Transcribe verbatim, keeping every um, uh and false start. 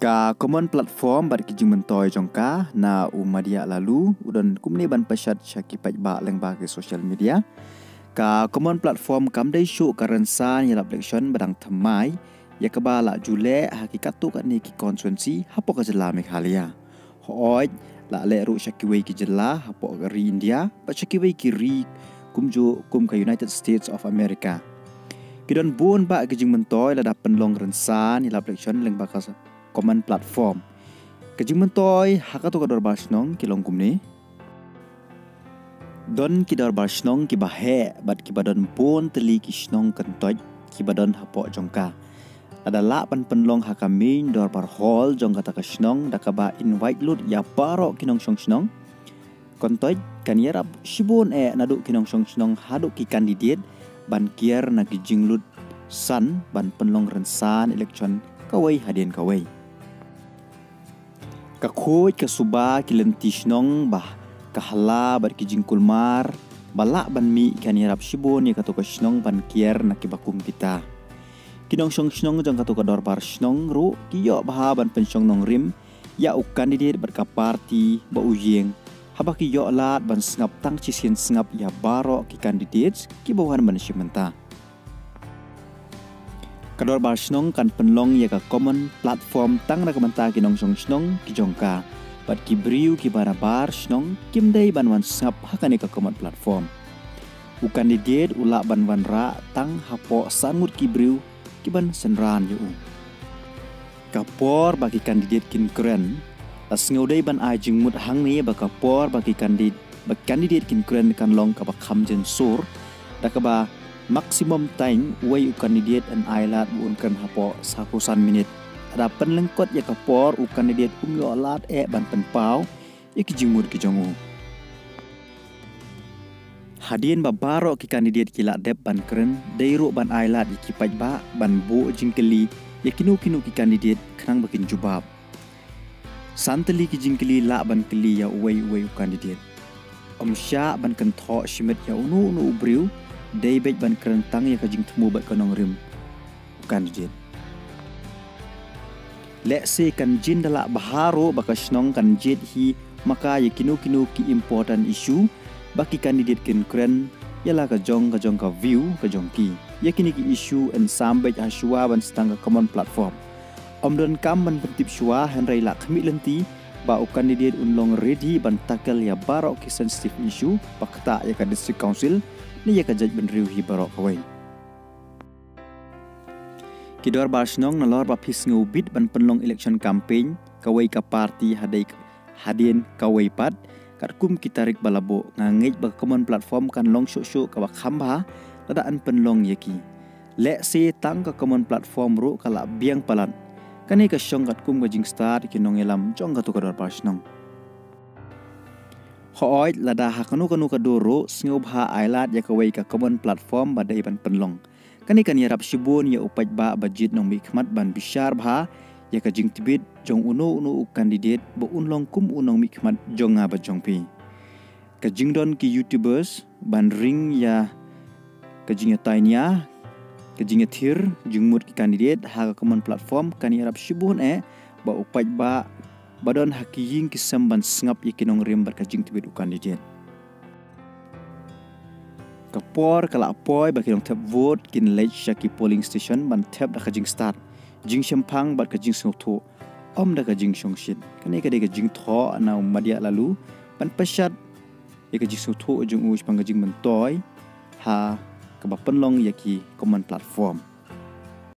Ka common platform bad ki jingmyntoi jong ka na u Madia Lalu u don kumne ban pashat sha ki paidbah lyngba ki social media. Ka common platform kam dei shuh ka rynsan ïalap election ba dang thymmai ïa kaba la ju leh ha ki katto katne ki constituency hapoh ka jylla Meghalaya. Hooid, la leh ruh sha kiwei ki jylla hapoh ka ri India bad sha kiwei ki ri kumjuh kum ka United States of America. Ki don bun bah ki jingmyntoi lada pynlong rynsan ïalap election lyngba ka common platform. Ka jingmyntoi ha kato ka dorbar shnong ki long kumne. Don ki dorbar shnong kiba heh bad kiba don bun tylli ki shnong kyntoit kiba don hapoh jong ka. Lada lah ban pynlong ha ka main dorbar hall jong kata ka shnong da kaba invite lut ïa baroh ki nongshong shnong. Kyntoit kan ïarap shibun eh naduh ki nongshong shnong haduh ki candidate ban kiar na ki jinglut san ban pynlong rynsan election kawei hadien kawei. Ka khuid ka suba ki lynti shnong ba ka hala bad ki jingkulmar ba lah ban mih kan ïarap shibun ïa kato ka shnong ban kiar na kiba kum kita. Ki nongshong shnong jong kato ka dorbar shnong ruh ki ïoh bha ban pynshong nongrim ïa u candidate bad ka party ba u ïeng haba ki ïoh lad ban sngap tang shisien sngap ïa baroh ki candidates kiba wan ban shim bynta. Ka dorbar shnong kan pynlong ïa ka common platform tang na ka bynta ki nongshong shnong ki jong ka bad ki briew kiba na bar shnong kim dei ban wan sngap ha kane ka common platform. U candidate u lah ban wanrah tang hapoh san ngut ki briew kiban synran ïa u. Ka por ba ki candidate kin kren, la sngewdei ban ai jingmut hangne ba ka por ba ki candidate ba candidate kin kren kan long kaba kham jynsur da kaba maximum time uwei u candidate yn ai lad ba un kren hapoh saw san minit. Lada pynlyngkot ïa ka por u candidate um ïoh lad eh ban pynpaw ïa ki jingmut ki jong u. Hadien ba baroh ki candidate ki lah dep ban kren, dei ruh ban ai lad ïa ki paidbah ban buh jingkylli ïa kino kino ki candidate khnang ba kin jubab. San tylli ki jingkylli lah ban kylli ïa uwei uwei u candidate. Ym shah ban kynthoh shimet ïa uno uno u briew, dei beit ban kren tang ïa ka jingthmu bad ka nongrim u candidate. Lehse kan jin da lah bha ruh ba ka shnong kan jied hi ma ka ïa kino kino ki important issue ba ki candidate kin kren ïa la ka jong ka jong ka view ka jong ki ïa kine ki issue, yn sam beit ha shuwa ban sdang ka common platform. Ym don kam ban pyntip shuwa hynrei la khmih lynti ba u candidate un long ready ban tackle ïa baroh ki sensitive issue ba ktah ïa ka district council ne ïa ka jaitbynriew hi baroh kawei. Ki dorbar shnong nalor ba phi sngew bit ban pynlong election campaign kawei ka party hadei hadien kawei pat, katkum ki tarik ba la buh, nga ngeit ba ka common platform kan long shuh shuh kaba kham bha lada yn pynlong ïa ki. Lehse tang ka common platform ruh ka lah biang palat. Kane ka shong katkum ka jingstad ki nongïalam jong kato ka dorbar shnong. Hooid, lada ha kano kano ka dur ruh sngewbha ai lad ïa kawei ka common platform ba dei ban pynlong. Kane kan ïarap shibun ïa u paidbah ba jied nongmihkhmat ban bishar bha ïa ka jingtbit jong uno uno u candidate ba un long kum u nongmihkhmat jong nga bad jong phi. Ka jingdon ki YouTubers ban ring ïa ka jingïatainia, ka jingïathir jingmut ki candidate ha ka common platform kan ïarap shibun eh ba u paidbah ba don ha ki ïing ki sem ban sngap ïa ki nongrim bad ka jingtbit u candidate. Ka por ka la poi ba ki nongthep vote kin leit sha ki polling station ban thep da ka jingstad, jingshemphang bad ka jingsngewthuh, ym da ka jingshongshit. Kane ka dei ka jingthoh na u Madia Lalu ban pashat ïa ka jingsngewthuh jong u shaphang ka jingmyntoi ha kaba pynlong ïa ki common platform.